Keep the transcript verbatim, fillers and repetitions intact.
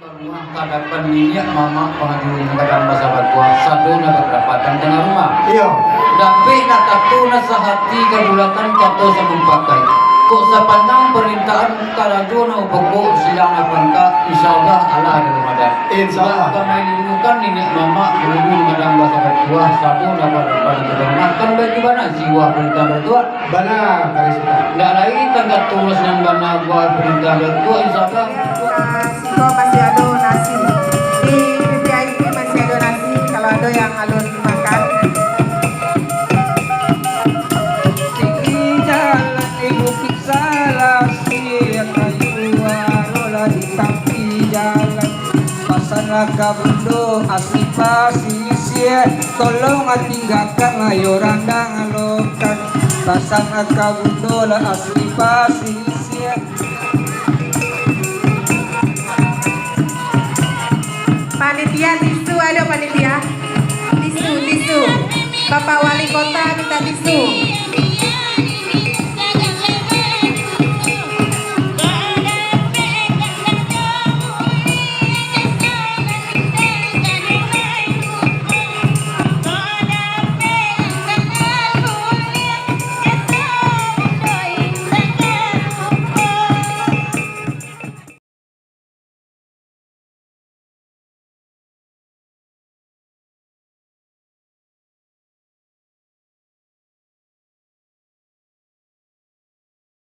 Baruah ka adapan niniak mamak pangajuan gadang basa batuah, sado nan badapatan tangah rumah. Iyo. Dapek nak kato nan sahati, kadulatan kato samumpakai. Kok sapanjang parintahan karajo nan bapokok, silang nan pantak, insya Allah alah ado Ramadan. Insya Allah. Bak kamailukan niniak mamak, pangajuan gadang basa batuah, sado nan badapatan tangah rumah, kan baitu bana jiwa parintahan batuah. Bana, Baris Utara. Ndak lai tanggato nan bana buah perintah Datuak, insya Allah. Siko masih ado nasi. Di V V I P masih ado nasi, kalau ado yang alun makan. Tinggi jalan di Bukik Salasiah, kayu aro lah di tapi jalan. Pasanlah ka Bundo asli pasisia, tolong tinggakan ayo randang lokan. Pasanlah ka Bundo lah asli pasisia. Panitia tisu ado, panitia? Tisu, tisu. Bapak Wali Kota minta tisu.